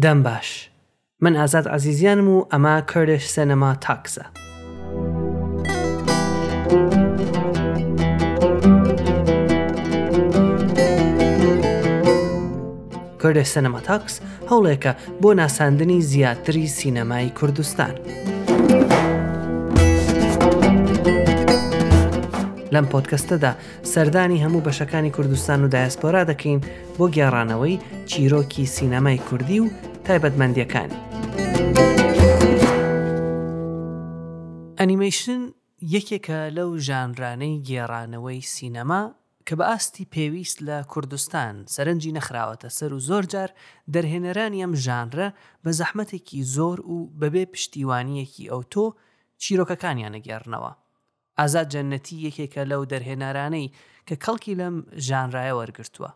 دەم باش. من ئازاد عەزیزیانم و ئەمە Kurdish Cinema Talks ە. Kurdish Cinema Talks هەوڵێکە بۆ ناساندنی زیاتری سینەمای کوردستان. لەم پۆدکەستەدا سەردانی هەموو بەشەکانی کوردستان و دایاسپۆرا دەکەین بۆ گێڕانەوەی چیرۆکی سینەمای کوردی و تایبەتمەندیەکانی. ئەنیمەیشن یەکێکە لەو ژانرانەی گێڕانەوەی سینەما کە بە ئاستی پێویست لە کوردستان سەرنجی نەخراوەتە سەر و زۆرجار دەرهێنەرانی ئەم ژانرە بە زەحمەتێکی زۆر و بەبێ پشتیوانییەکی ئەوتۆ چیرۆکەکانیان ئەگێڕنەوە. ئازاد جەنەتی یەکێکە لەو دەرهێنەرانەی کە کەڵکی لەم ژانرایە وەرگرتووە.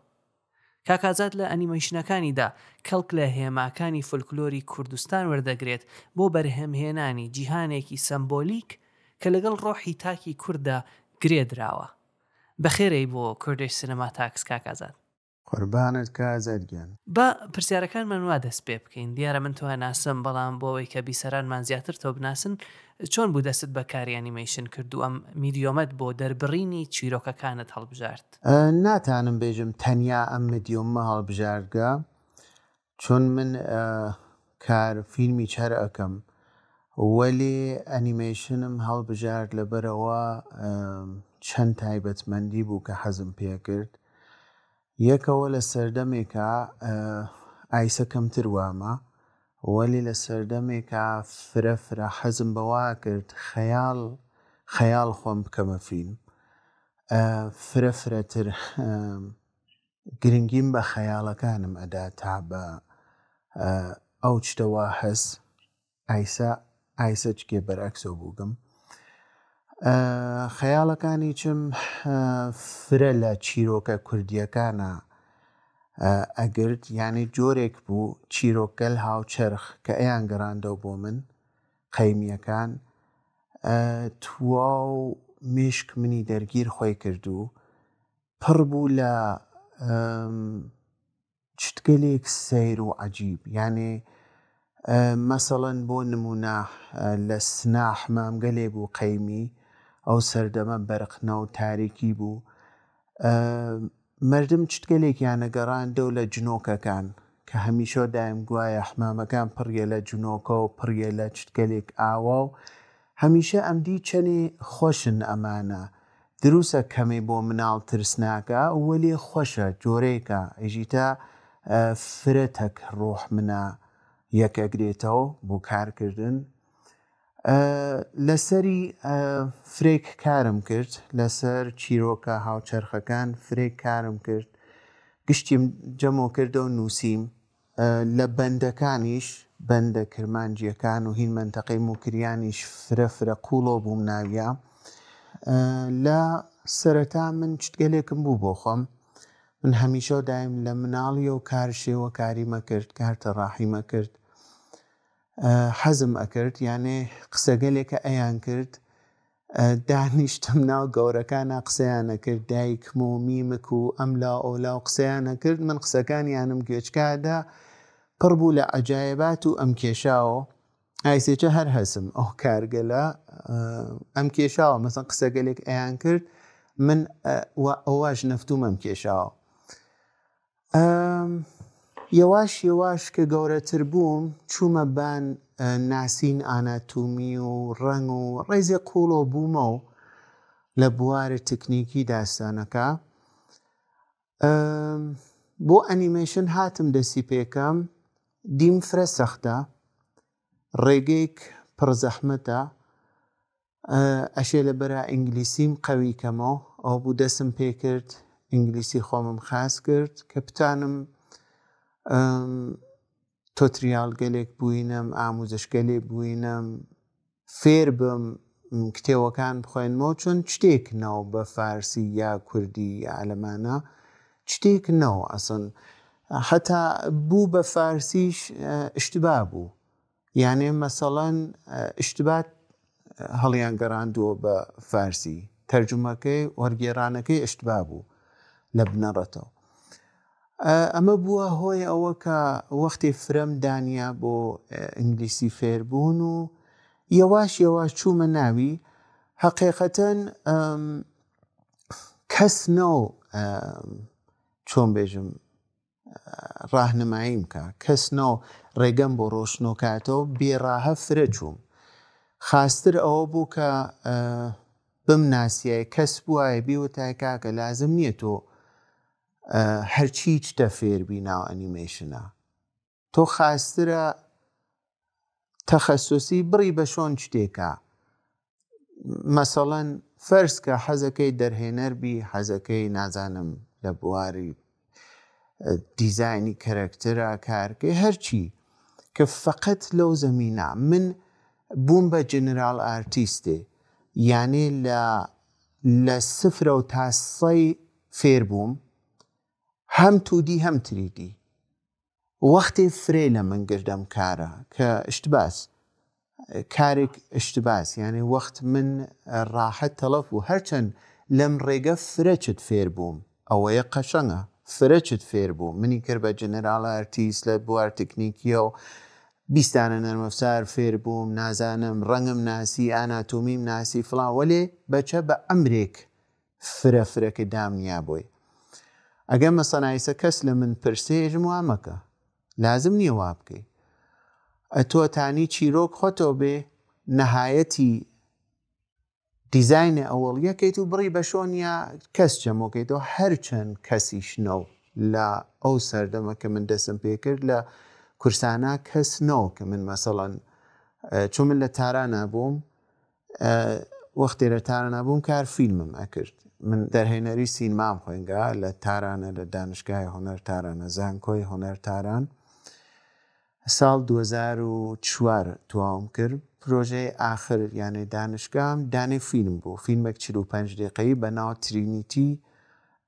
کاک ئازاد لە ئەنیمەیشنەکانیدا کەڵک لە هێماکانی فۆلکلۆری کوردستان وەردەگرێت بۆ بەرهەمهێنانی جیهانێکی سەمبۆلیک کە لەگەڵ ڕۆحی تاکی کورددا گرێ دراوە. بەخێرێی بۆ Kurdish Cinema Talks کاک ئازاد. قوربانت کە ئازاد گیان. با پرسیارەکانمان وا دەست پێ بکەین، دیارە من تۆ ئەناسم بەڵام بۆ ئەوەی کە بیسەرانمان زیاتر تۆ بناسن، چۆن بوو دەستت بە کاری ئەنیمەیشن کرد و ئەم میدیۆمەت بۆ دەربڕینی چیرۆکەکانت هەڵبژارد؟ ناتانم بێژم تەنیا ئەم مدیۆممە هەڵبژاردگە چون من کار فیلمیچ هەر ئەکەم وەلێ ئەنیمەیشنم هەڵبژارد لەبەرئەوە چەند تایبەتمەندی بوو کە حەزم پێکرد یەکەوە لە سەردەمێکا ئایسە کەمتر وامە وەلی لە سەردەمێکا فرە فرە حەزم بەوا کرد خەیاڵ خەیاڵ خۆم بکەمە فیلم فرە فرەتر گرنگیم بە خەیاڵەکانم ئەدا تا بە ئەو چتە وا هەس ئایسا ئایسە چکێ بەرعکسەوە بووگم خەیاڵەکانی چم فرە لە چیرۆکە کوردیەکانە ئەگرت یعنی جۆرێک بوو چیرۆکگەل هاوچەرخ کە ئەیان گەڕاندەوە بۆ من قەیمیەکان تواو مشک منی دەرگیر خۆی کردو پڕ بوو لە شتگەلێک سەیر و عەجیب یانێ مەسەڵەن بۆ نموونە لە سنا حمامگەلێ بوو قەیمی ئەو سەردەمە بەرق نەو تاریکی بوو مردم چتگەلێکیانە گەڕاندەو لە جنۆکەکان کە هەمیشە دایم گوایە حمامەکان پڕیە لە جنۆکە و پڕیە لە چتگەلێک ئاوا و هەمیشە ئەمدی چەنێ خۆشن ئەمانە دروسە کەمێ بۆ مناڵ ترسناکە وەلێ خوەشە جۆرێکە ئیژیتە فرە تەک ڕۆح منا یەک ئەگرێتەوە بۆ کارکردن لەسەری فرێک کارم کرد لەسەر چیرۆکە هاوچەرخەکان فرێک کارم کرد گشتیم جەمۆ کردەوە نووسیم لە بەندەکانیش، بەندە کرمانجییەکان و هین مەنتەقەی موکریانیش فرە فرە قووڵەو بووم ناویا. لە سەرەتا من چتگەلێکم بوو بۆ خۆم. من هەمیشە و دایم لە مناڵیەو کار شێوەکاریمە کرد، کار تەڕاحیمە کرد. حەزم ئەکرد، یانێ قسەگەلێکە ئەیان کرد دانیشتم ناو گەورەکانا قسەیان ئەکرد دایکم و میمک و ئەملا ئەولا و قسەیان ئەکرد من قسەکانیانم گوێچکادا پڕ بوو لە عەجایبات و ئەم کێشاوە ئایسێچە هەر هەسم ئەو کارگەلە ئەم کێشاوە مەسەن قسەگەلێک ئەیان کرد من ئەوواش نەفتوم ئەم کێشاوە یەواش یەواش کە گەورەتر بووم چوومە بان ناسین ئاناتومی و ڕەنگ و ڕێزێ قووڵەوە بوومە و لە بوارە تەکنیکی داستانەکە بۆ ئەنیمەیشن هاتم دەستی پێکەم دیم فرە سەختە ڕێگەیەک پڕ زەحمەتە ئەشێ لە بەرا ئینگلیسیم قەوی کەمەوە ئەوە بوو دەسم پێ کرد ئینگلیسی خۆمم خاس کرد کە بتانم تۆتریال گەلێک بووینم ئاموزشگەلێ بووینم فێر بم کتێوەکان بخوێنمەوە چون شتێک نەوە بە فارسی یا کوردی یا لەمانە شتێک نەوە ئەسن حتا بوو بە فارسیش اشتبا بوو یانێ مەسەڵەن ئیشتبات هەڵیان گەڕاندووە بە فارسی تەرجومەکەی وەرگێڕانەکەی ئیشتبا بوو لە بنەڕەتەوە. ئەمە بووە هۆی ئەوە کە وەختی فرەم دانیا بۆ ئینگلیسی فێربوون و یەواش یەواش چوومە ناوی حقیقەتەن کەس نەو چۆن بێژم ڕاهنماییم کە کەس نەو ڕێگەم بۆ ڕۆشنۆکاتەوە بێڕاهە فرە چووم خاستر ئەوە بوو کە بمناسیای کەس بوایە بیوتای کاکە لازم نییە تۆ هەرچی چتە فێربی ناو ئەنیمەیشنە تۆ خاسترە تەخەسوسی بڕی بە شۆن شتێکە مەسەڵەن فەرز کە حەزەکەی دەرهێنەر بی حەزەکەی نازانم لە بواری دیزایانی کەرەکتەرە کارکەی هەرچی کە فقط لەو زەمینە من بووم بە جنرال ئارتیستێ یانێ لە لە سفرەوە تا سەی فێر بووم هەم توودی هەم تریدی وەختێ فرەی لە من گردەم کارە کە اشتباس کارێک اشتباس یعنی وەخت من ڕاحەت تەڵەف بوو هەرچەند لەم ڕێگە فرە چت فێر بووم ئەوەیە قەشەنگە فرە چت فێر بووم منی کرد بە جنرال ئارتیست لە بوار تکنیکیەوە بیستانە نەرمەفسار فێر بووم نازانم ڕەنگم ناسی ئاناتۆمیم ناسی فڵان وەلێ بەچە بە ئەمرێک فرە فرە کە دام نیا بۆی ئەگەر مەسەن ئایسە کەس لە من پرسێ ئێژم وا مەکە لازم نییە وا بکەی ئەتۆ تانی چیرۆک خۆتۆ بێ نەهایەتی دیزاینە ئەوەڵیەکەیت و بڕی بە شۆنیا کەس جەمۆکەیتەوە هەرچەند کەسیش نەو لە ئەو سەردەمە کە من دەسم پێکرد لە کورسانە کەس نەو کە من مەسەڵەن چون من لە تارانا بووم وەختێ لە تارانە بووم کار فیلمم ئەکرد من دەرهێنەری سینمام خوێنگا لە تارانە لە دانشگای هونەر تارانە زانکۆی هونەر تاران ساڵ 2004 تواوم کرد پرۆژەی ئاخر یانێ دانشگام دانێ فیلم بوو فیلمێک 45 دقیقەیی بە ناو ترینیتی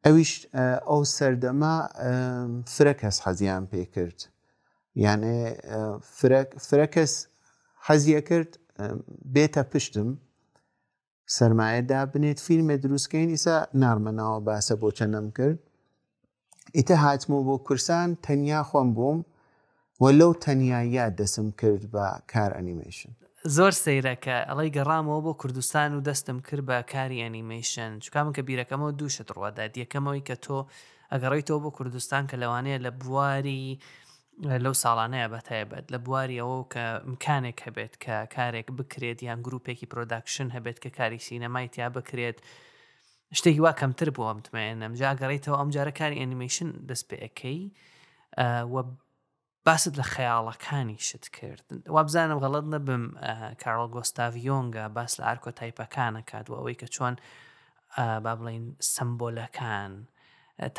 ئەویش ئەو سەردەمە فرە کەس حەزیان پێ کرد یانێ فرە کەس حەزیە کرد بێتە پشتم سەرمایە دابنێت فیلمێ دروستکەین ئیسا نارمە ناوە باسە بۆ چەنەم کرد ئیتە هاتمەوە بۆ کورسان تەنیا خۆم بووم و لەو تەنیاییە دەسم کرد بە کار ئەنیمەیشن. زۆر سەیرە کە ئەڵێی گەڕامەوە بۆ کوردستان و دەستم کرد بە کاری ئەنیمەیشن چونکا من کە بیرەکەمەوە دوو شت ڕوەدات یەکەمەوەی کە تۆ ئەگەڕێیتەوە بۆ کوردستان کە لەوانەیە لە بواری لەو ساڵانەیە بە تایبەت لە بواری ئەوە کە امکانێک هەبێت کە کارێک بکرێت یان گروپێکی پرۆداکشن هەبێت کە کاری سینەمای تیا بکرێت شتێکی وا کەمتر بووە متمەێنم جا گەڕیتەوە ئەم جارە کاری ئەنیمەیشن دەست پێ ئەەکەی و باست لە خەیاڵەکانیشت کرد وابزانم غەڵت نەبم کارڵ گۆستاڤ یۆنگە باس لە ئارکۆتایپەکانە کات و ئەوەی کە چۆن با بڵین سمبۆلەکان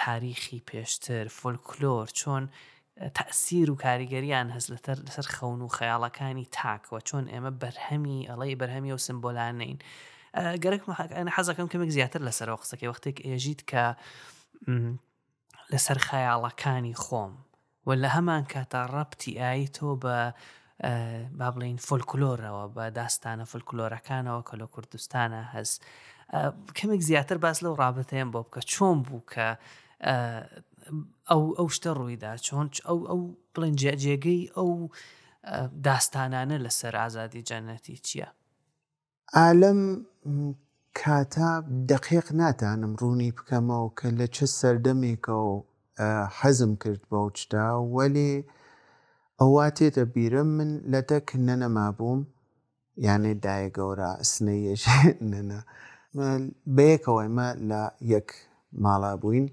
تاریخی پێشتر فۆلکلۆر چۆن تەئسیر و کاریگەریان هەس لەتەر لەسەر خەون و خەیاڵەکانی تاک و چۆن ئێمە بەرهەمی ئەڵێ بەرهەمی ئەو سمبۆلانەین گەرەک حەزەکەم کەمێک زیاتر لەسەرەوە قسەکەی وەختێک ئێژیت کە لەسەر خەیاڵەکانی خۆم و لە هەمان کاتا ڕەبتی ئایتۆ بە با بڵین فۆلکلۆرەوە بە داستانە فۆلکلۆرەکانەوە کە لە کوردستانە هەست کەمێک زیاتر باس لەو ڕابەتەیەم بۆ بکە چۆن بوو کە ئەو ئەو شتە ڕوویدا چۆن ئەو ئەو بڵێن جێگەی ئەو داستانانە لەسەر ئازادی جەنەتی چییە؟ ئالەم کاتە دەقیق ناتانم ڕوونی بکەمەوە کە لە چ سەردەمێکەوە حەزم کرد بەو شتە وەلێ ئەوە تێتە بیرم من لە تەک نەنەما بووم یانێ دایە گەورە سنەیەش نەنە بەیەکەوە ئمە لە یەک ماڵا بووین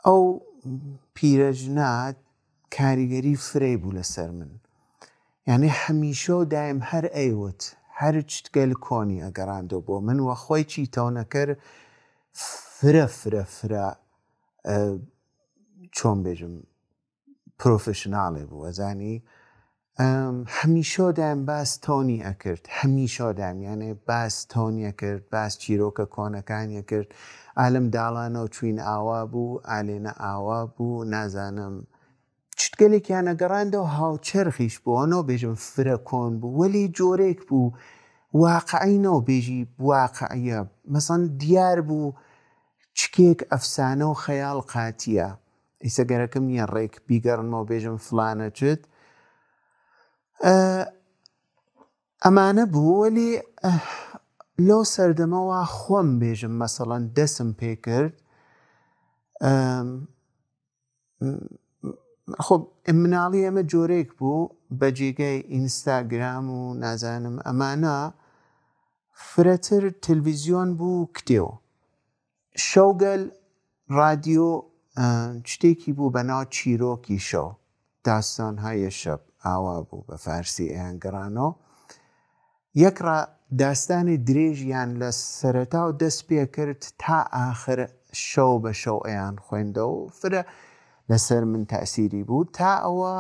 ئەو پیرەژنە کاریگەری فرەی بوو لەسەر من یعنی هەمیشە و دایم هەر ئەیوت هەر چتگەل کۆنی ئەگەڕاندۆ بۆ من وە خۆی چیتەوە نەکرد فرە فرە فرە چۆن بێژم پرۆفشناڵێ بوو ئەزانی هەمیشۆ دایم باس تۆنی ئەکرد هەمیشۆ دایم یانێ باس تۆنی ئەکرد باس چیرۆکە کۆنەکانی ئەکرد ئالم داڵانەوە چوین ئاوا بوو ئالێنە ئاوا بوو نازانم چتگەلێکیان ئەگەڕاندەوە هاوچەرخیش بوو نۆ بێژم فرە کۆن بوو وەلی جۆرێک بوو واقعی نۆ بێژی واقعیە مەسەن دیار بوو. چکێک ئەفسانە و خەیاڵ قاتییە. ئیسە گەرەکم نییە ڕێک بیگەڕنمەوە بێژم فڵانە چت. ئەمانە بوو وەلی لەو سەردەمەوە خۆم بێژم مەسەڵەن دەسم پێ کرد خۆ مناڵی ئێمە جۆرێک بوو بە جێگای ئینستاگرام و نازانم ئەمانە فرەتر تلویزیۆن بوو کتێو شەوگەل ڕادیۆ شتێکی بوو بە ناو چیرۆکی شەو داستان های شب ئاوا بوو بە فارسی ئەیان گەڕانەوە یەکڕا داستانی درێژیان لە سەرەتاو دەست پێ کرد تا ئاخر شەو بە شەو ئەیان خوێندەوە فرە لەسەر من تاسیری بوو تا ئەوە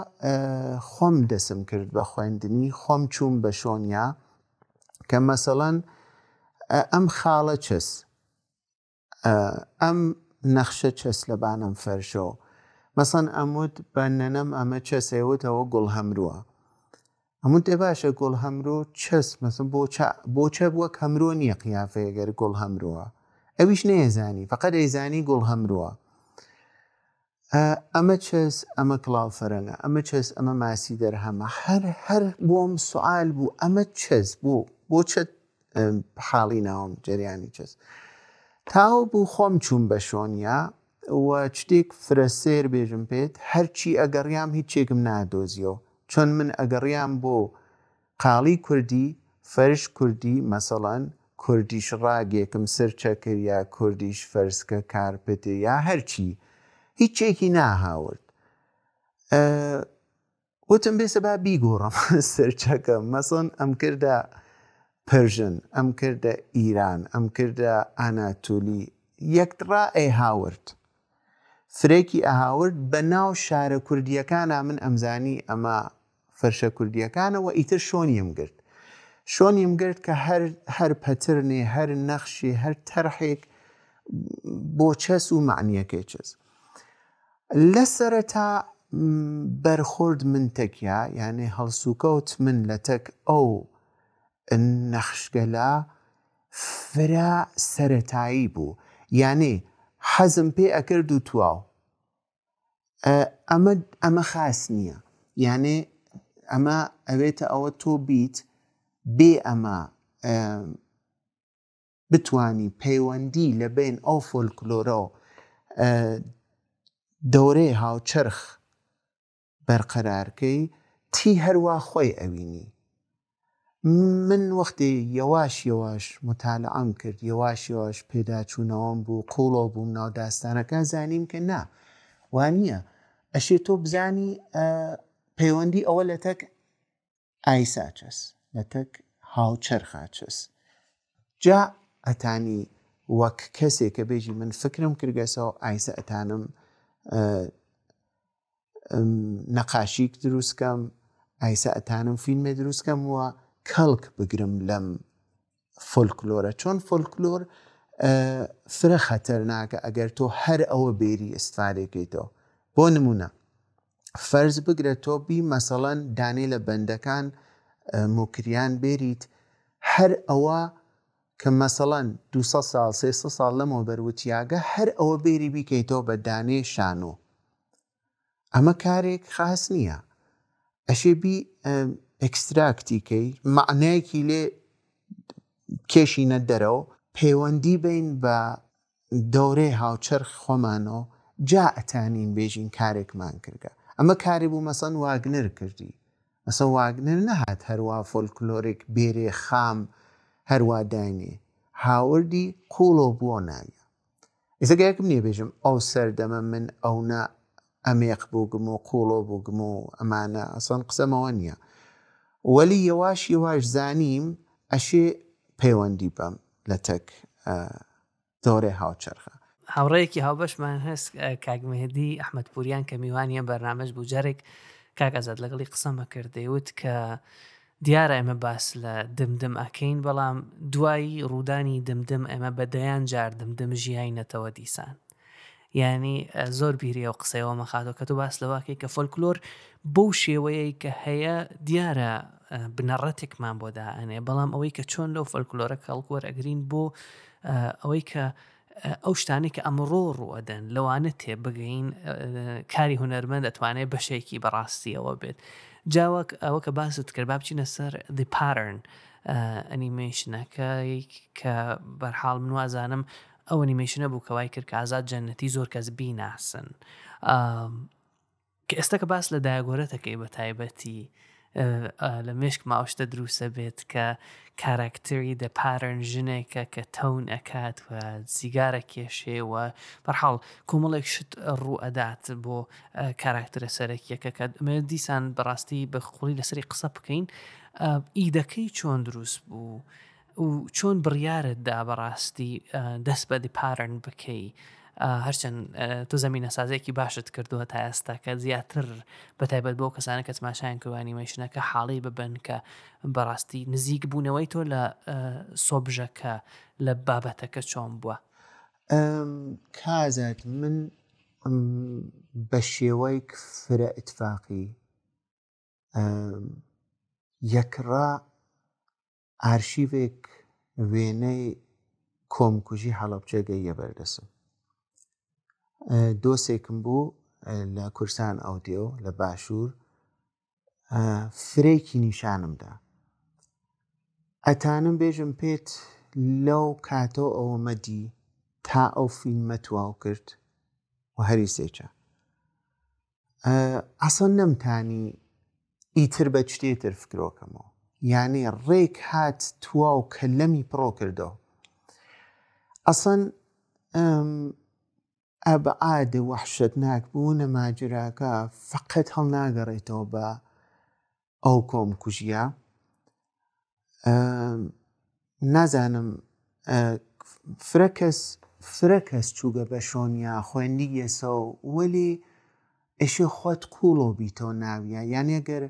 خۆم دەسم کرد بە خوێندنی خۆم چووم بە شۆنیا کە مەسەڵەن ئەم خاڵە چەس ئەم نەخشە چەس لە بانم فەرشەوە مەسەن ئەموت بە نەنەم ئەمە چەس ئەیوت ئەوە گوڵ هەمرووە ئەموت ئێ باشە گوڵ هەمرۆ چەس مەسن بۆ چە بۆ چە وەک هەمرۆ نییە قیافەیە گەر گوڵ هەمرووە ئەویش نەیەزانی فقط ئەیزانی گوڵ هەمرووە ئەمە چەس ئەمە کڵاو فەرەنگە ئەمە چەس ئەمە ماسی دەرهەمە هەر هەر بۆم سوال بوو ئەمە چەس بۆ بۆ چە حاڵی ناوم جەریانی چەس تاو بوو خۆم چووم بە شۆنیا و شتێک فرە سێر بێژم پێت هەرچی ئەگەڕیام هیچێکم نادۆزیەوە چۆن من ئەگەڕیام بۆ قاڵی کوردی فەرش کوردی مەسەڵەن کوردیش ڕاگێکم سرچە کرد یا کوردیش فەرسکە کارپتێ یا هەرچی هیچێکی ناهاورد وتم بێسە با بیگۆڕم سرچەکەم مەسەن ئەم کردە پەرژن ئەم کردە ئیران ئەم کردە ئاناتولی یەکڕا ئەی هاورد فرێکی ئەهاورد بە ناو شارە کوردیەکانا من ئەمزانی ئەمە فەرشە کوردیەکانە وە ئیتر شۆنیم گرت شۆنیم گرت کە هەر هەر پەترنێ هەر نەخشێ هەر تەرحێک بۆ چەس و مەعنیەکەی چەس لە سەرەتا بەرخورد من تەکیا یانێ هەڵسوکەوت من لە تەک ئەو نەخشگەلە فرە سەرەتایی بوو یانێ حەزم پێ ئەکرد و تواو ئەمە ئەمە خاس نییە یانێ ئەمە ئەوێتە ئەوە تۆ بیت بێ ئەمە بتانی پەیوەندی لە بین ئەو فۆلکلۆرە و دەورەی هاوچەرخ بەرقەرارکەی تی هەروا خۆی ئەوینی من وەختی یەواش یەواش متالعەم کرد یەواش یەواش پێداچوونەوەم بوو قوڵەوە بووم ناو داستانەکە زانیم کە نا وانە ئەشێ تۆ بزانی پەیوەندی ئەوە لە تەک ئایسا چەس لە تەک هاوچەرخا چەس جا ئەتانی وەک کەسێک کە بێژی من فکرم کردگەسەوە ئایسە ئەتانم نەقاشیک دروست کەم ئایسە ئەتانم فیلمێ دروست کەم و کەڵک بگرم لەم فۆلکلۆرە چۆن فۆلکلۆر فرە خەتەرناکە ئەگەر تۆ هەر ئەوە بێری ئیسفادەکەیتەوە بۆ نمونە فەرز بگرە تۆ بی مەسەڵەن دانێ لە بەندەکان موکریان بێریت هەر ئەوە کە مەسەڵەن 200 ساڵ 300 ساڵ لەمەوبەر وتیاگە هەر ئەوە بێری بیکەیتەوە بە دانێ شانۆ ئەمە کارێک خاس نییە ئەشێ بی ئەکستراکتی کەی مەعنایەکی لێ کێشینە دەرەوە پەیوەندی بین بە دەورەی هاوچەرخ خۆمانەوە جا ئەتانین بێژین کارێکمان کردگە ئەمە کاری بوو مەسەن واگنر کردی مەسە واگنر نەهات هەروا فۆلکلۆرێک بێرێ خام هەروا داینێ هاوردی قوڵەو بووە ناویە ئیسە گەرەکم نییە بێژم ئەو سەردەمە من ئەونە ئەمێق بووگم و قوڵەو بووگم و ئەمانە ئەسڵەن قسەمەوە نییە وەلی یەواش یەواش زانیم ئەشێ پەیوەندی بەم لە تەک دەورەی هاوچەرخە. هاوڕێیەکی هاوبەشمان هەست کاک مهدی ئەحمەد پوریان کە میوانی ئەم بەرنامەش بوو جارێک کاک ئازاد لەگەڵی قسەمە کرد دەیوت کە دیارە ئێمە باس لە دمدم ئەکەین بەڵام دوای ڕوودانی دمدم ئێمە بە دەیان جار دمدم ژیاینەتەوە دیسان یانی زۆر بیری ئەو قسەیەوە مەخاتەوە کە تۆ باس لەوەکەی کە فۆلکلۆر بەو شێوەیەی کە هەیە دیارە بنەڕەتێکمان بۆ دائەنێ بەڵام ئەوەی کە چۆن لەو فۆلکلۆرە کەڵک وەرئەگرین بۆ ئەوەی کە. ئەو شتانەی کە ئەمڕۆ ڕووئەدەن لەوانە تێبگەین کاری هونەرمەند ئەتوانێت بەشێکی بەڕاستیەوە بێت جا وەک ئەوە کە باست کرد با بچینە سەر The Pattern ئەنیمەیشنەکە کە بەرحاڵ من وازانم ئەو ئەنیمەیشنە بوو کە وای کرد کە ئازاد جەنەتی زۆر کەس بیناسن. کە ئێستا کە باس لە دایەگۆرەتەکەی بە تایبەتی لە مێشکما ئەو شتە دروستە بێت کە کاراکتەری دە پارن ژنێکە کە تەون ئەکات و سیگارە کێشێ و بەرحاڵ کۆمەڵێک شت ڕوو ئەدات بۆ کاراکتەرە سەرەکیەکە کە دیسان بەڕاستی بە قوڵی لەسەری قسە بکەین ئیدەکەی چۆن دروست بوو و چۆن بڕیارت دا بەڕاستی دەست بە The Pattern بکەی هەرچەند تۆ زەمینەسازێکی باشت کردووە تا ئێستا کە زیاتر بە تایبەت بۆ کەسانە کە تماشایان کردووە ئەنیمەیشنەکە حاڵی ببن کە بەڕاستی نزیک بوونەوەی تۆ لە سۆبژەکە لە بابەتەکە چۆن بووە؟ کازاد من بە شێوەیەک فرە ئیتفاقی یەکڕا ئارشیڤێک وێنەی کۆمکوژی هەڵەبجە گەییە بەردەسم. دۆسێکم بوو لە کورسان ئەودێو لە باشوور فرەیەکی نیشانم دا. ئەتانم بێژم پێت لەو کاتەوە ئەوەمە دی تا ئەو فیلمە تواو کرد و هەری سێچە. ئەسڵەن نەمتانی ئیتر بە شتێ تر فکرۆکەمەوە یعنی ڕێک هات تواو کە لەمی پڕۆ کردەوە ئەسڵەن ئەبعاد وەحشەتناک بوونە ماجراکە فقط هەڵناگەڕێتەوە بە ئەو کۆمکوژیە نازانم فرە کەس فرە کەس چووگە بە شۆنیا خوێندیگەسەو وەلی ئێشێ خوەت قووڵەو بیتەو ناویا یانێ گەر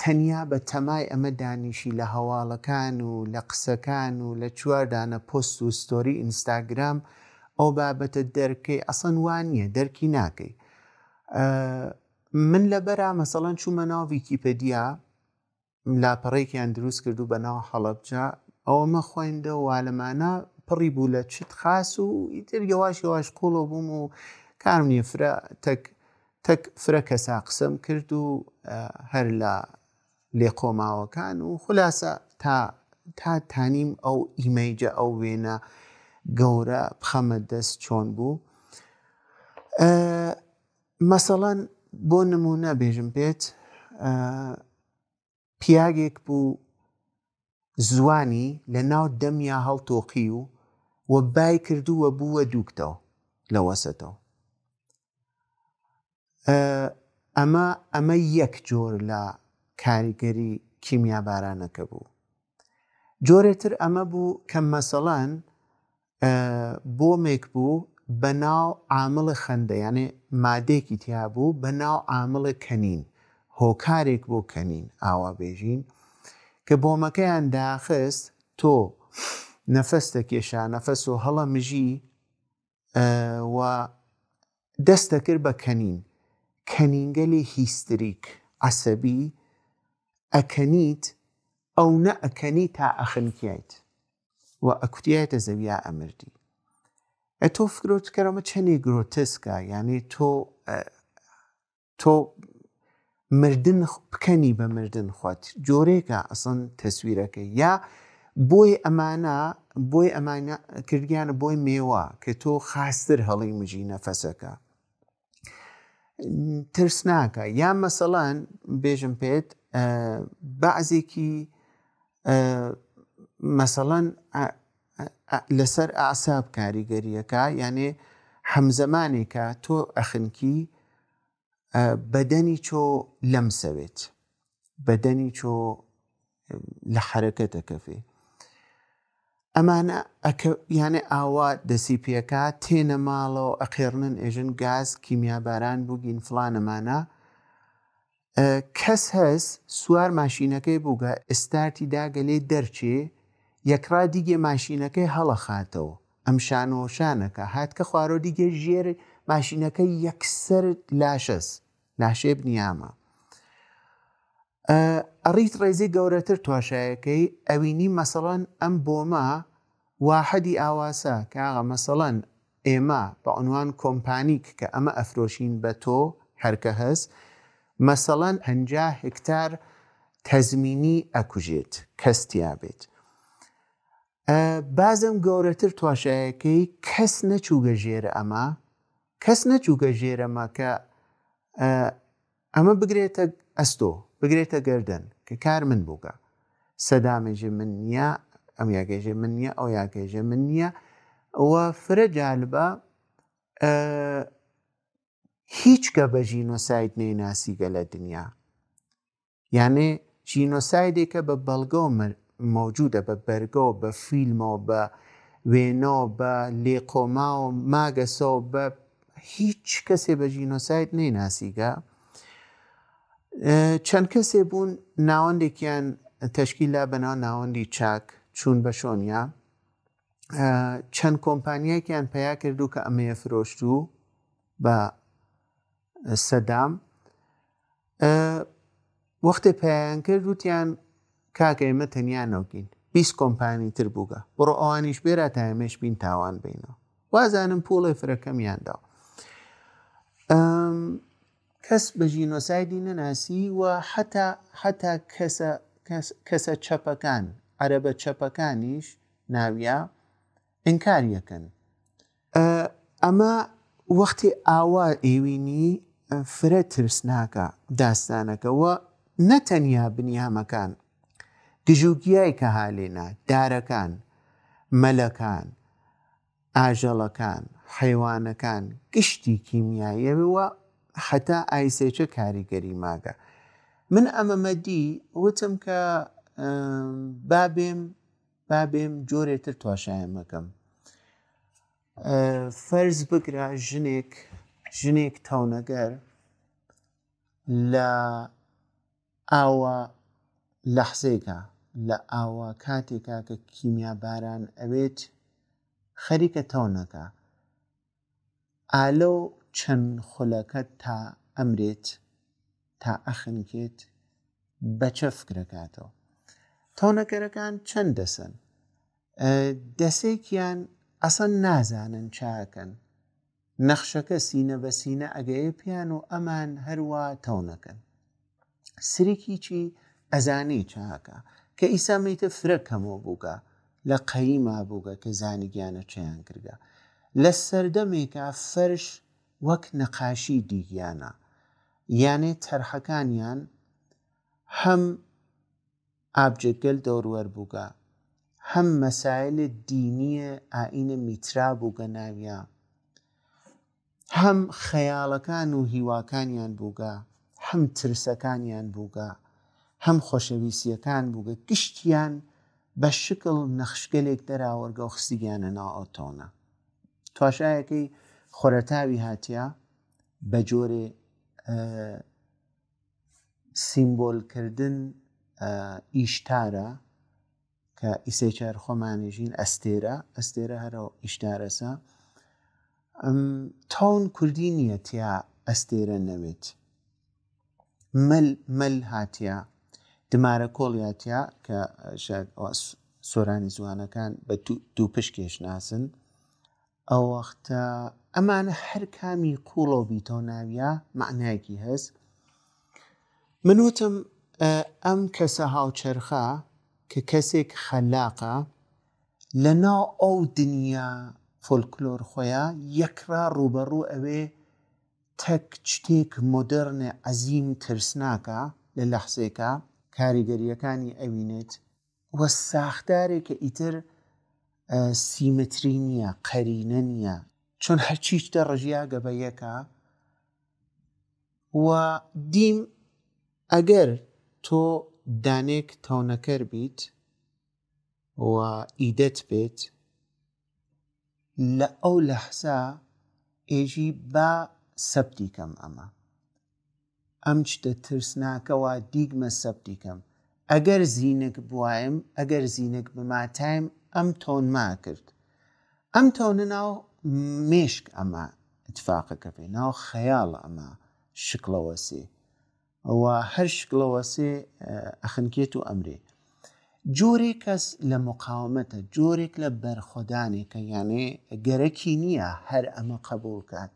تەنیا بە تەمای ئەمە دانیشی لە هەواڵەکان و لە قسەکان و لە چوار دانە پۆست و ستۆری ئینستاگرام ئەو بابەتە دەرکەی ئەسڵەن وا نییە دەرکی ناکەی من لەبەرا مەسەڵەن چوومە ناو ویکیپدیا لاپەڕەیەکیان دروست کردو بە ناو هەڵەبجە ئەوەمە خوێندەوە والەمانە پڕی بوو لە چت خاس و ئیتر یەواش یەواش قوڵەوە بووم و کارم نییە فرە تەک تەک فرە کەسا قسەم کرد و هەر لە لێقۆماوەکان و خولاسە تا تا تانیم ئەو ئیمەیجە ئەو وێنە گەورە بخەمە دەست چۆن بوو مەسەڵەن بۆ نموونە بێژم پێت پیاگێک بوو زوانی لە ناو دەمیا هەڵتۆقی و و بای کردووە بووە دووکتەوە لە وەسەتەوە ئەمە ئەمە یەک جۆر لە کاریگەری کیمیابارانەکە بوو جۆرێتر ئەمە بوو کە مەسەڵەن بۆمێک بوو بە ناو عامڵ خەندە یانێ مادەیەکی تیا بوو بە ناو عامڵ کەنین هۆکارێک بۆ کەنین ئاوا بێژین کە بۆمەکەیان داخست تۆ نەفەس دەکێشا نەفەس و هەڵە مژی و دەست دەکرد بە کەنین کەنینگەلی هیستریک عەسەبی ئەکەنیت ئەو نە ئەکەنی تا ئەخنکیایت و ئەکوتیایتە زەویا ئەمردی ئە تۆ فکرۆ بکەرەوە چەنێ گرۆتسکە یعنی تۆ تۆ مردن بکەنی بە مردن خۆت جۆرێکە ئەسڵەن تەسویرەکەی یا بۆی ئەمانە بۆی ئەمانە کردیانە بۆی مێوە کە تۆ خاستر هەڵی مژی نەفەسەکە ترسناکە یا مەسەڵەن بێژم پێت بەعزێکی مەسەڵەن لەسەر ئاساب کاریگەریەکە یانێ هەمزەمانێکە تۆ ئەخنکی بەدەنی چۆ لەمسەوێت بەدەنی چۆ لە حرەکەتەکەفێ ئەمانە یانێ ئاوا دەسی پێکا تێنە ماڵەوە ئەقێڕنن ئێژن گاز کیمیاباران بووگین فڵانەمانە کەس هەس سوار ماشینەکەی بووگە ئستارتی داگە لێ دەرچێ یەکڕا دیگێ ماشینەکەی هەڵەخاتەوە ئەم شانۆشانەکە هاتکە خوارۆ دیگێ ژێر ماشینەکە یەکسەر لاشەس لاشێ بنیامە ئەڕیت ڕێزی گەورەتر تواشایەکەی ئەوینی مەسەڵەن ئەم بۆمە واحدی ئاواسە کاغە مەسەڵەن. ئێمە بە عنوان کۆمپانیک کە ئەمە ئەفرۆشین بە تۆ هەرکە هەس مەسەڵەن 50 هکتار تەزمینی ئەکوژێت کەس تیا بێت. بازم گەورەتر تواشایەکەی کەس نەچووگە ژێر ئەمە کەس نەچووگە ژێرەمە کە ئەمە بگرێتە ئەستۆ بگرێتە گەردەن کە کار من بووگە سەدامێژێ من نییە ئەم یاگەێژێ من نییە ئەو یاگەێژێ من نییە و فرە جالبە هیچ کە بە ژینۆساید نەیناسیگە لە دنیا یانێ ژینۆسایدێکە بە بەڵگەوە مەوجودە، بە بەرگەوە، بە فیلمەوە، بە وێنەوە، بە لێقۆماوە ماگەسەوە، بە هیچ کەسێ بە ژینۆساید نەیناسیگە. چەند کەسێ بوون ناوەندێکیان تەشکیلا بەناو ناوەندی چاک چوون بە شۆنیا چەند کۆمپانیایکیان پیا کردو کە ئەمەیە فرۆشتوو بە سەدام وەختێ پەیایان کرد وتیان کاکە ئێمە تەنیا نەوکین 20 کۆمپانی تر بووگە بڕۆ ئەوانیش بێرا تا ئێمەش بین تاوان بینەوە وازانم پوڵێ فرەکەمیان دا کەس بە ژینۆسایدی نەناسی و حتا حتا کەسە کەسە چەپەکان عەرەبە چەپەکانیش ناویە ئینکار یەکەن. ئەمە وەختی ئاوا ئێوینی فرە ترسناکە داستانەکە و نە تەنیا بنیامەکان گژوگیای کە هالێنا دارەکان مەلەکان ئاژەڵەکان حەیوانەکان گشتی کیمیاییە و حەتا ئایسێچە کاریگەری ماگە من ئەمەمە دی وتم کە با بێم با بێم جۆرێ تر تواشایان مەکەم فەرز بگرە ژنێک ژنێک تەونەگەر لە ئاوا لەحزێکە لە ئاوا کاتێکا کە کیمیا باران ئەوێت خەریکە تەونەکە ئالەو چەند خولەکە تا ئەمرێت تا ئەخنکێت بەچە فکرەکاتەوە تەونەکەرەکان چەند دەسەن دەسێکیان ئەسەن نازانن چاکەن نەخشەکە سینە بە سینە ئەگەیە پیان و ئەمان هەروە تەونەکەن سریکی چی ئەزانی چاکە کە ئیسا میتە فرە کەمەوە بووگە لە قەیما بووگە کە زانیگیانە چیان کردگە لە سەردەمێکا فەرش وەک نەقاشی دیگیانە یانێ تەرحەکانیان هەم ئابجێکگەل دەوروەر بووگە هەم مەسایل دینیە ئائین میترا بووگە ناویا هەم خەیاڵەکان و هیواکانیان بووگە هەم ترسەکانیان بووگە هەم خۆشەویستیەکان بووگە گشتیان بە شکڵ نەخشگەلێک دەراوەرگە و خستگیانە ناو ئەو تۆنە تواشایەکەی خۆرەتاوی هاتیە بە جۆرێ سیمبۆلکردن ئیشتارە کە ئیسەیچار خۆمانێژین ئەستێرە ئەستێرە هەرە ئیشتارەسە تاون کوردی نییە تیا ئەستێرە نەوێت مەل مەل هاتیە دمارە کۆڵیاتیا کە سۆرانی زوانەکان بە دوو پشکێش ناسن ئەو وەختە ئەمانە هەر کامی قوڵەو بیتەوە ناویا مەعنایەکی هەس من وتم ئەم کەسە هاوچەرخە کە کەسێک خەلاقە لە ناو ئەو دنیا فۆلکلۆر خۆیان یەکڕا ڕووبەڕوو ئەوێ تەک شتێک مۆدێرنێ عەزیم ترسناکە لە لەحزێکا کاریگەریەکانی ئەوینێت و ساختارێکە ئیتر سیمتری نییە قەرینە نییە چون هەرچی شتە ڕژیاگە بە یەکە و دیم ئەگەر تۆ دانێک تەونەکەر بیت و ئیدەت بێت لە ئەو لەحزە ئێژی با سەبتی کەم ئەمە ئەم شتە ترسناکە وا دیگمە سەبتی کەم ئەگەر زینک بوایم ئەگەر زینک بماتایم ئەم تۆنما کرد ئەم تۆنە ناو مێشک ئەمە اتفاقەکە پێ ناو خەیاڵ ئەمە شکڵەوەسێ و هەر شکڵەوەسێ ئەخنکێت و ئەمرێ. جۆرێک کەس لە مقاومەتە، جۆرێک لە بەرخۆدانێکە، یانێ گەرەکی نییە هەر ئەمە قبوڵ کات،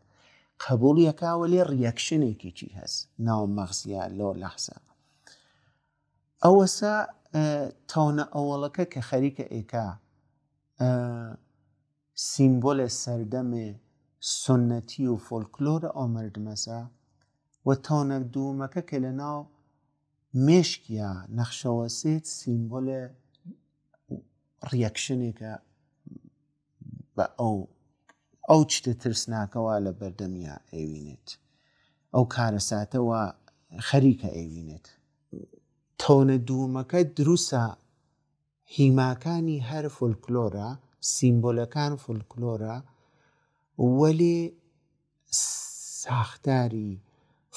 قبوڵیەکا وەلێ ڕیەکشنێکیی هەس ناو مەغزیا لۆ لەحزە. ئەوەسا تەونە ئەوەڵەکە کە خەریکە ئێکا سیمبۆلێ سەردەمێ سوننەتی و فۆلکلۆرە ئەو مەردمەسە و تەونە دوومەکە کە لە ناو مێشکیا نەخشەوەسێت سیمبۆلێ ڕیەکشنێکە بە ئەو ئەو چتە ترسناکەوە لە بەردەمیا ئەیوینێت ئەو کارەساتەوە خەریکە ئەیوینێت. تۆنە دوومەکە دروسە هیماکانی هەر فۆلکلۆرە، سیمبۆلەکان فۆلکلۆرە، وەلێ ساختاری،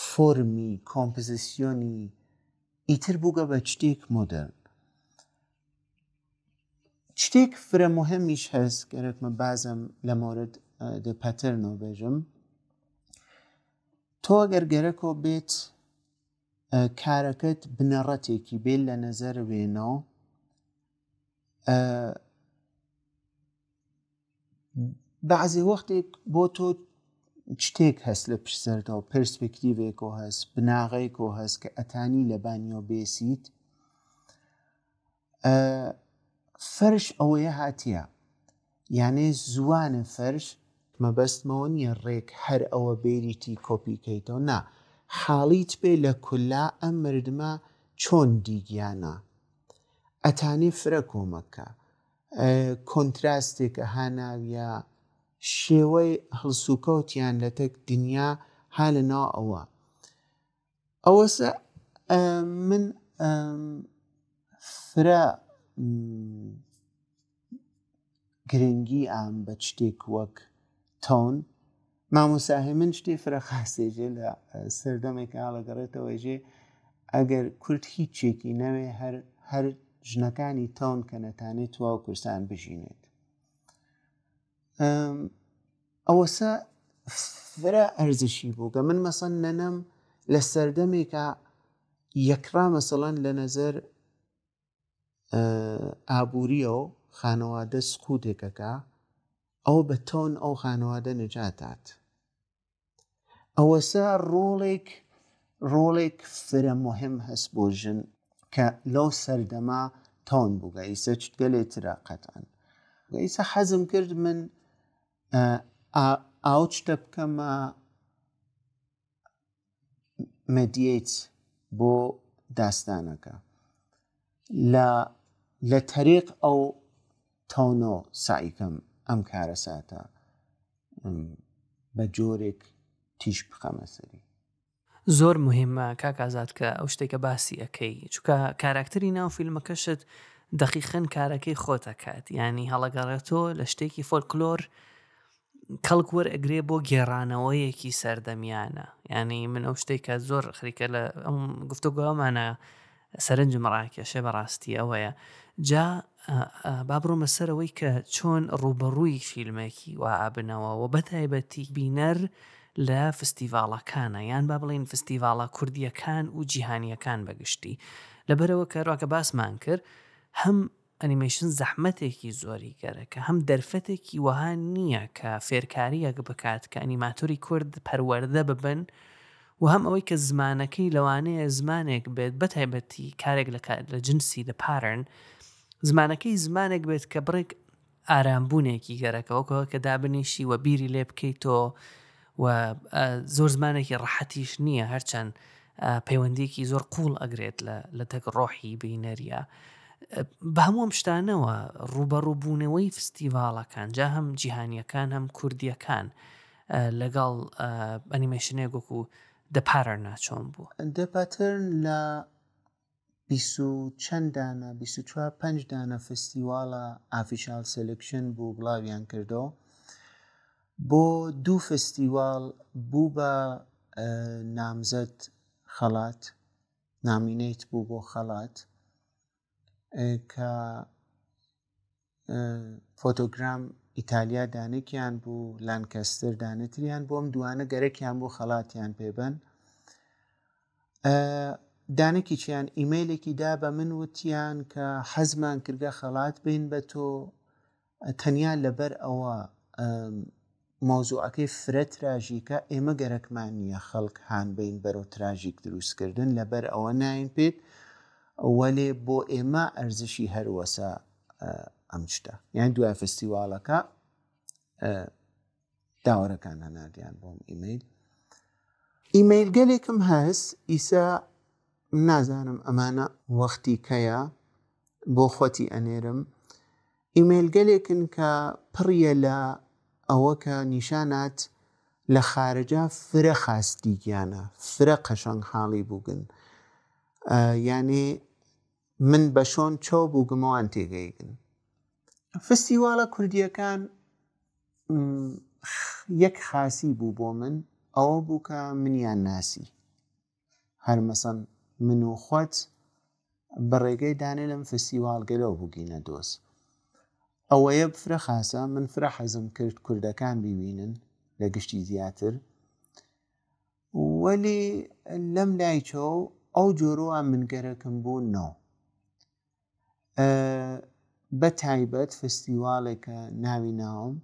فۆرمی، کۆمپزسیۆنی ئیتر بووگە بە شتێک مۆدێرن. شتێک فرە مهمیش هەس گەرەکمە بازم لە مورد دە پەتەرنۆ بێژم. تۆ ئەگەر گەرەکۆ بێت کارەکەت بنەڕەتێکی بێت لە نەزەر وێنەوە بەعزێ وەختێک بۆ تۆ شتێک هەست لە پشت سەرتەوە پرسپێکتیڤێکۆ هەست بناغەیەکۆ هەست کە ئەتانی لە بانیۆ بێسیت فەرش ئەوەیە هاتیە یانێ زوانە فەرش مەبەستمەوە نییە ڕێک هەر ئەوە بێریتی کۆپی کەیتەوە نا حاڵیت بێ لە کولا ئەم مردمە چۆن دیگیانە ئەتانێ فرە کۆمەکە کۆنتراستێکە ها ناویە شێوەی هەڵسوکەوتیان لەتەک دنیا ها لە ناو ئەوە ئەوەسە من فرە گرنگی ئام بە شتێک وەک تۆن مامۆسا هێمن شتێ فرە خاسێژێ لە سەردەمێک ئاڵەگەڕێتەوە ژێ ئەگەر کورد هیچێکی نەوێ هەر هەر ژنەکانی تۆن کە نەتانێت تواو کورسان بژینێت ئەوەسە فرە ئەرزشی بووگە من مەسەن نەنەم لە سەردەمێکا یەکڕا مەسەڵەن لە نەزەر ئابووریەوە خانەوادە سقوتێکەکە ئەوە بە تۆن ئەو خانەوادە نەجاتات ئەوەسە ڕۆڵێک ڕۆڵێک فرە مهم هەست بۆ ژن کە لەو سەردەما تۆن بووگە ئیسە چگەلێ ترە قەتعەن ئیسە حەزم کرد من ئاو شتە بکەمە مەدیەیت بۆ داستانەکە لە لە تەریق ئەو تۆنۆ سعیکەم ئەم کارەساتە بە جۆرێک تیش بخەمە سەری. زۆر مهمە کاک ئازاد کە ئەو شتێک کە باسی ئەکەی چونکە کاراکتەری ناو فیلمەکەشت دەقیقەن کارەکەی خۆت ئەکات یانی هەڵەگەڕێتەوە لە شتێکی فۆلکلۆر کەڵک وەرئەگرێ بۆ گێڕانەوەیەکی سەردەمیانە یعنی من ئەو شتێک کە زۆر خەریکە لە ئەم گفتوگۆمانە سەرنجم ڕاکێشێ بەڕاستی ئەوەیە جا با بڕۆمە سەرەوەی کە چۆن ڕووبەڕووی فیلمێکی وا ئەبنەوە و بەتایبەتی بینەر لە فستیڤاڵەکانە یان با بڵێین فستیڤاڵە کوردییەکان و جیهانییەکان بەگشتی لەبەرئەوە کە ڕاکە باسمان کرد هەم ئەنیمەیشن زەحمەتێکی زۆری گەرەکە هەم دەرفەتێکی وەها نییە کە فێرکارییەک بکات کە ئەنیماتۆری کورد پەروەردە ببن و هەم ئەوەی کە زمانەکەی لەوانەیە زمانێک بێت بەتایبەتی کارێک لە جنسی The Pattern زمانەکەی زمانێک بێت کە بڕێک ئارامبوونێکی گەرەکە وەک ئەوە کە دابنیشی و بیری لێ بکەیتەوە و زۆر زمانێکی ڕەحەتیش نییە هەرچەند پەیوەندیەکی زۆر قوڵ ئەگرێت لە تەک ڕۆحی بینەریە بە هەموو ئەم شتانەوە ڕوبەڕووبوونەوەی فستیڤاڵەکان جا هەم جیهانیەکان هەم کوردیەکان لەگەڵ ئەنیمەیشنێک وەکو The Pattern چۆن بوو؟ The Pattern لە بیس و چەند دانە 24 پنج دانە فستیواڵە official selection بوو بڵاویان کردەوە بۆ دوو فستیواڵ بوو بە نامزەد خەڵات nominate بوو بۆ خەڵات کە فۆتۆگرام ئیتالیا دانێکیان بوو لانکەستر دانێتریان بۆم دوانە گەرەکیان بوو خەڵاتیان پێبن. دانەکیچیان ئیمەیلێکی دا بە من وتیان کە حەزمان کردگە خەڵات بین بە تۆ تەنیا لەبەر ئەوە مەوزوعەکەی فرە تراژیکە ئێمە گەرەکمان نییە خەڵک هان بین بەرەو تراژیک دروستکردن لەبەر ئەوە ناین پێت وەلێ بۆ ئێمە ئەرزشی هەروەسە ئەم شتە یان دوای فستیواڵەکە داوەرەکان هەناردیان بۆم ئیمەیل ئیمەیل گەلێکم هەس ئیسا نازانم ئەمانە وەختی کەیە بۆ خۆتی ئەنێرم ئیمەیل گەلێکن کە پڕیە لە ئەوە کە نیشانات لە خارجە فرە خاس دیگیانە فرە قەشەنگ حاڵی بووگن یانێ من بە شۆن چۆ بووگمەوان تێگەیگن فستیواڵە کوردیەکان یەک خاسی بوو بۆ من ئەوە بوو کە منیان ناسی هەر مەسەن من و خۆت بە ڕێگەی دانێ لەم فستیواڵگەلەوە بووگینە دۆست ئەوەیە فرە خاسە من فرە حەزم کرد کوردەکان بیبینن لە گشتی زیاتر وەلی لەم لایچەوە ئەو جۆرەوە من گەرەکم بوو نۆ بە تایبەت فستیواڵێکە ناوی ناوم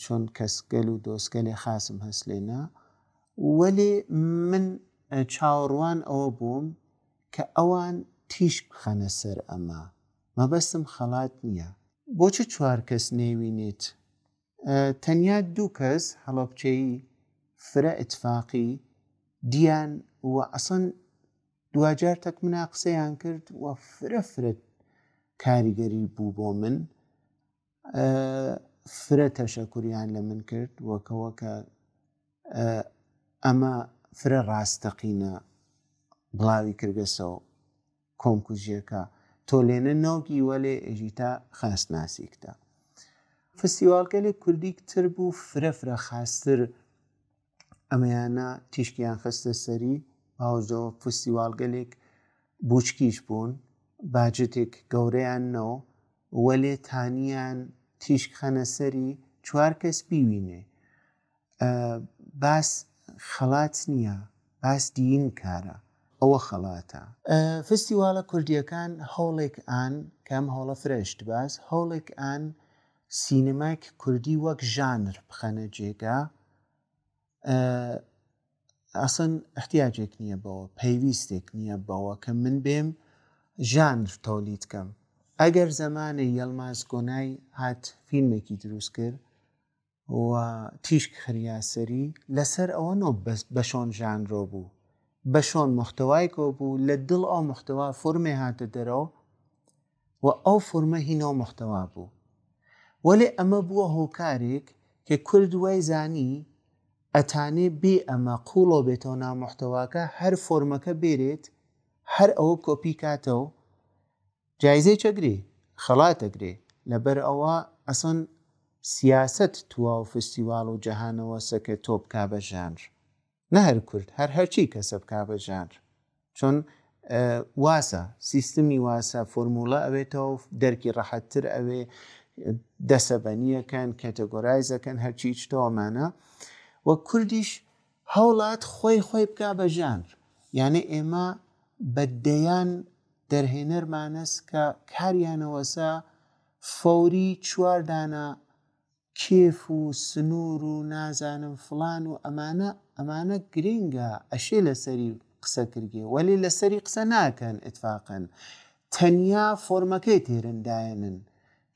چۆن کەسگەل و دۆستگەلێ خاسم هەس لێنە وەلێ من چاوەڕوان ئەوە بووم کە ئەوان تیشک بخەنە سەر ئەمە مەبەستم خەڵات نییە بۆچ چوار کەس نەیوینێت تەنیا دوو کەس هەڵەبچەیی فرە ئیتفاقی دیان و ئەسڵەن دواجار تەک منا قسەیان کرد و فرە فرە کاریگەری بوو بۆ من فرە تەشەکوریان لە من کرد وەکەوە کە ئەمە فرە ڕاستەقینە بڵاوی کردگەسەوە کۆمکوژیەکە تۆ لێنە نەوگی وەلێ ئێژیتا خاس ناسیکتە فستیواڵگەلێک کوردی تر بوو فرە فرە خاستر ئەمەیانە تیشکیان خستە سەری باوجەوە فستیواڵگەلێک بوچکیش بوون باجتێک گەورەیان نەو وەلێ تانیان تیشک خەنە سەری چوار کەس بیوینێ باس خەڵات نییە باس دیین کارە ئەوە خەڵاتە. فستیواڵە کوردییەکان هەوڵێک ئان کە ئەم هەوڵە فرە ئشتباس هەوڵێک ئان سینەمایک کوردی وەک ژانر بخەنە جێگا ئەسڵەن احتیاجێک نییە بەوە پەیویستێک نییە بەوە کە من بێم ژانر تەولید کەم ئەگەر زەمانێ یەڵماز گۆنای هات فیلمێکی دروست کرد و تیشک خریا سەری لەسەر ئەوە نۆ بەس بەشۆن ژانرۆ بوو بەشۆن محتوایکۆ بوو لە دڵ ئەو محتوا فۆرمێ هاتە دەرەوە و ئەو فۆرمە هی ناو محتوا بوو وەلێ ئەمە بووە هۆکارێک کە کورد وای زانی ئەتانێ بێ ئەمە قوڵەوە بێتەوە ناو محتواکە هەر فۆرمەکە بێرێت هەر ئەوە کۆپی کاتەوە جایزەی چەگرێ خەڵات ئەگرێ لەبەر ئەوە ئەسڵەن سیاسەت تواو فستیواڵ و جەهانەوەسە کە تۆ بکا بە ژانر نە هەر کورد هەر هەرچی کەسە بکا بە ژانر چۆن واسە سیستمی واسە فۆرموڵە ئەوێتەوە دەرکی ڕەحەتتر ئەوێ دەسەبەنیەکەن کەتەگۆرایزەکەن هەرچی شتەوەمانە و کوردیش هەوڵات خۆی خۆی بکا بە ژانر یانێ ئێمە بە دەیان دەرهێنەرمانەس کە کاریانەوەسە فەوری چوار دانە کێف و سنوور و نازانم فڵان و ئەمانە ئەمانە گرینگە ئەشێ لەسەری قسە کردگێ وەلی لەسەری قسە ناکەن ئیتفاقەن تەنیا فۆرمەکەی تێرن دایەنن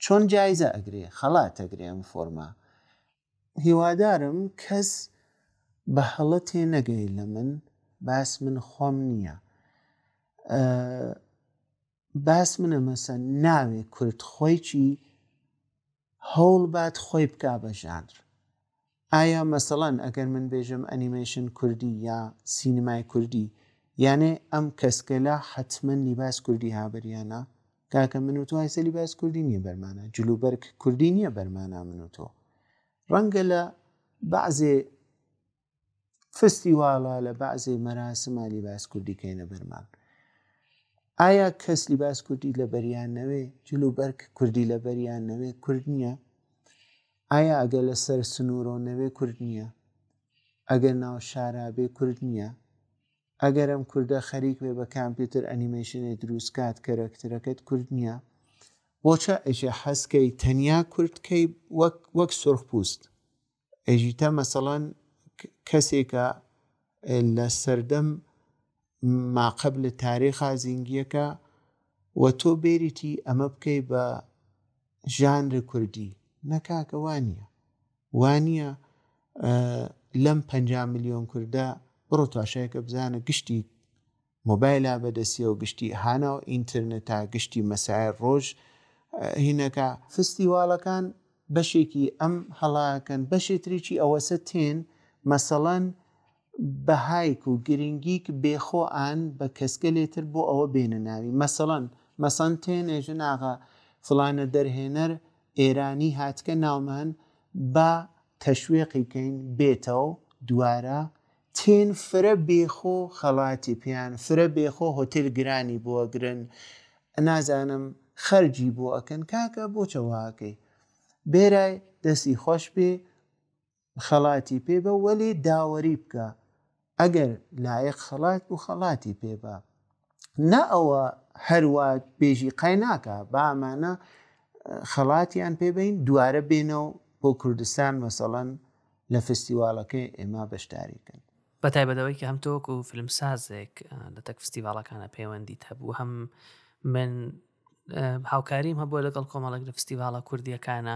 چۆن جایزە ئەگرێ خەڵات ئەگرێ ئەم فۆرمە هیوادارم کەس بە هەڵە تێ نەگەی لە من باس من خۆم نییە باس منە مەسە ناوێ کورد خۆی چی هەوڵ بات خۆی بک بە ژانر ئایا مەسەڵەن ئەگەر من بێژم ئەنیمەیشن کوردی یا سینەمای کوردی یانێ ئەم کەسگەلە حتمما لیباس کوردی هابریانە کاکە من و تۆ هەسە لیباس کوردی نییە بەرمانە جلوبەرگ کوردی نییە بەرمانە من و تۆ ڕەنگە لە بەعزێ فستیواڵە لە بەعزێ مەراسمە لیباس کوردی کەینە بەرمان ئایا کەس لیباس کوردی لە بەریان نەوێ جلوبەرگ کوردی لە بەریان نەوێ کورد نییە ئایا ئەگەر لەسەر سنوورۆ نەوێ کورد نییە ئەگەر ناو شارابێ کورد نییە؟ ئەگەر ئەم کوردە خەریک بێ بە کامپیوتەر ئەنیمەیشنێ دروست کات کەرەکتەرەکەت کورد نییە بۆچە ئێژێ حەزکەی تەنیا کورد کەی وەک وەک سرخ پوست ئێژیتە مەسەڵەن کەسێکە لە سەردەم ماقەبل تاریخا زینگیەکە و تۆ بێریتی ئەمە بکەی بە ژانر کوردی نەکاکە وانە وانە لەم 50 میلیۆن کوردە بڕۆ تواشایەکە بزانە گشتی مۆبایلا بەدەستیەوە گشتی هانا و ئینترنێتا گشتی مەسایل ڕۆژ هینەکە. فستیواڵەکان بەشێکی ئەم هەڵاکەن بەشێ تریی ئەوەسە تێن مەسەڵەن بەهایک و گرنگیک بێخۆ ئان بە کەسگەلێ تر بۆ ئەوە بێنە ناوی مەسەڵەن مەسەن تێن ئێژن ئاغا فڵانە دەرهێنەر ئێرانی هاتکە ناومان با تەشوێقی کەین بێتەو دوارە تێن فرە بێخۆ خەڵاتی پێیان فرە بێخۆ هۆتێل گرانی بۆ ئەگرن نازانم خەرجی بۆ ئەکەن کاکە بۆ چە واکەی بێرای دەستی خۆش بێ خەڵاتی پێ بە وەلێ داوەری بکە ئەگەر لایەق خەڵات بوو خەڵاتی پێ بە نا ئەوە هەروە بێژی قای ناکە با ئەمانە خەڵاتیان پێ بین دوارە بێنەوە بۆ کوردستان مەسەڵەن لە فستیواڵەکەی ئێمە بەشداری کەن. بە تایبەت ئەوەی کە هەم تۆ وەکو فیلمسازێک لە تەک فستیڤاڵەکانە پەیوەندیت هەبوو هەم من هاوکاریم هەبووە لەگەڵ کۆمەڵێک لە فستیڤاڵە کوردیەکانە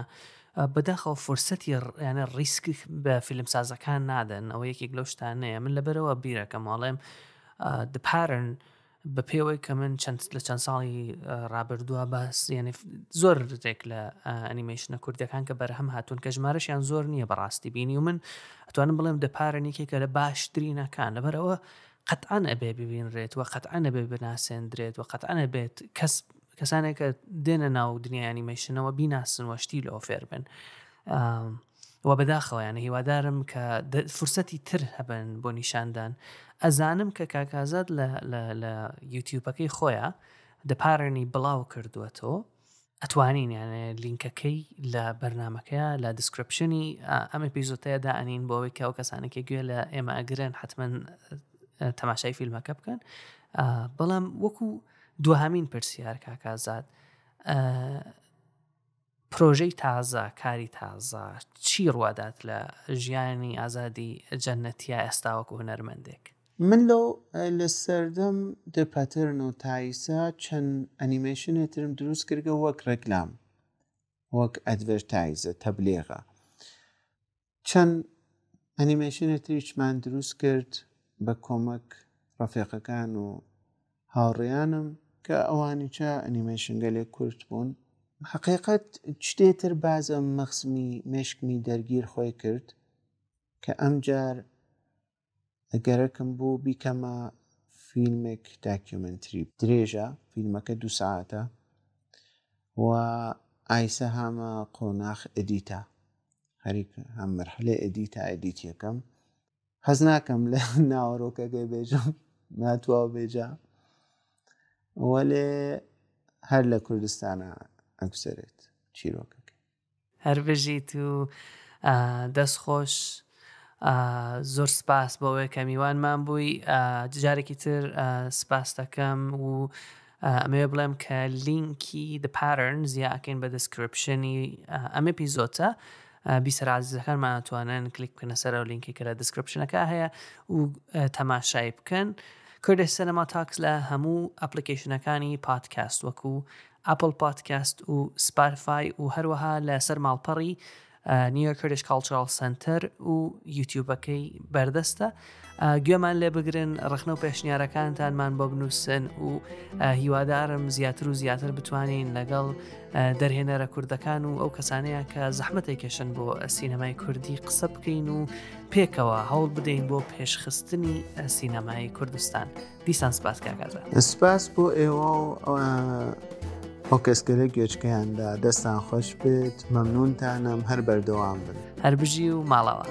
بەداخەوە فرسەتی یانە ڕیسک بە فیلمسازەکان نادەن ئەوە یەکێک لەو شتانەیە من لەبەرەوە بیرەکەم وەڵێم The Pattern بە پێوەی کە من چەند لە چەند ساڵی ڕابردووە باس یعنی زۆر رێک لە ئەنیمەیشنە کوردەکان کە بەرهەم هاتوون کە ژمارەشیان زۆر نییە بەڕاستی بینی و من ئەتوانم بڵێم The Pattern یەکێکە لە باشترینەکان لەبەرەوە قەتعەن ئەبێ ببینرێت و قەتعەن ئەبێ بناسێندرێت و قەتعەن ئەبێت کەس کەسانێک کە دێنە ناو دنیای ئەنیمەیشنەوە بیناسن و شتی لەوە فێر بن. و بەداخەوە یانە هیوادارم کە فرسەتی تر هەبن بۆ نیشاندان ئەزانم کە کاکازاد لە لە یوتیوبەکەی خۆیان The Pattern ی بڵاو کردووەتەوە ئەتوانین یانێ لینکەکەی لە بەرنمەکەیە لە description ی ئەم episode ەیە دائەنین بۆ ئەوەی کە ئەو کەسانێک گوێ لە ئێمە ئەگرن حتمما تەماشای فیلمەکە بکەن بەڵام وەکو دوهامین پرسیار کاکازاد پرۆژەی تازە، کاری تازە چی ڕوادات لە ژیانی ئازادی جەنەتیا ئێستا وەکو هونەرمەندێک؟ من لەو لە سەردەم The Pattern و تایسا چەند ئەنیمەیشنێ ترم دروست کردگە وەک ڕێکلام وەک advertise ە تەبلیغە چەند ئەنیمەیشنێ تریشمان دروست کرد بە کۆمەک ڕەفیقەکان و هاوڕێیانم کە ئەوانیچە ئەنیمەیشنگەلێک کورت بوون. حەقیقەت شتێ تر بازم مەخزمی مێشکمی دەرگیر خۆی کرد کە ئەمجار گەرەکم بوو بیکەمە فیلمێک documentary درێژە فیلمەکە دوو سەعاتە و ئایسە هامە قۆناخ edit ا هەریک هەم مەرحلێ edit ا edit یەکەم حەز ناکەم لە ناوەرۆکەکەی بێژم ناتواو بێجا وەلێ هەر لە کوردستانە ئەگوزەرێت چیرۆکەکە هەر بژیت و دەست خۆش زۆر سپاس بۆ ئەوەی کە میوانمان بووی جارێکی تر سپاس دەکەم و ئەمەوێ بڵێم کە لینکی The Pattern زیاکەین بە description ی ئەم episode ە بیسەر عزیزەکانمان ئەتوانن کلیک بکەنە سەر ئەو لینکی کە لە description ەکە هەیە و تەماشای بکەن Kurdish Cinema Talks لە هەموو application ەکانی پادکاست وەکو Apple Podcast و Spotify و هەروەها لەسەر ماڵپەڕی New York Kurdish Cultural Center و یوتیوبەکەی بەردەستە گوێمان لێ بگرن ڕخنە و پێشنیارەکانتانمان بۆ بنووسن و هیوادارم زیاتر و زیاتر بتوانین لەگەڵ دەرهێنەرە کوردەکان و ئەو کەسانەیە کە زەحمەتێک کێشن بۆ سینەمای کوردی قسە بکەین و پێکەوە هەوڵ بدەین بۆ پێشخستنی سینەمای کوردستان. دیسان سپاس کاک ئازاد. سپاس بۆ ئێوە و ئەو کەسگەلە گوێچکەیاندا دەستان خۆش بێت مەمنونتانم هەر بەردەوام بن. هەر بژی و ماڵاوا.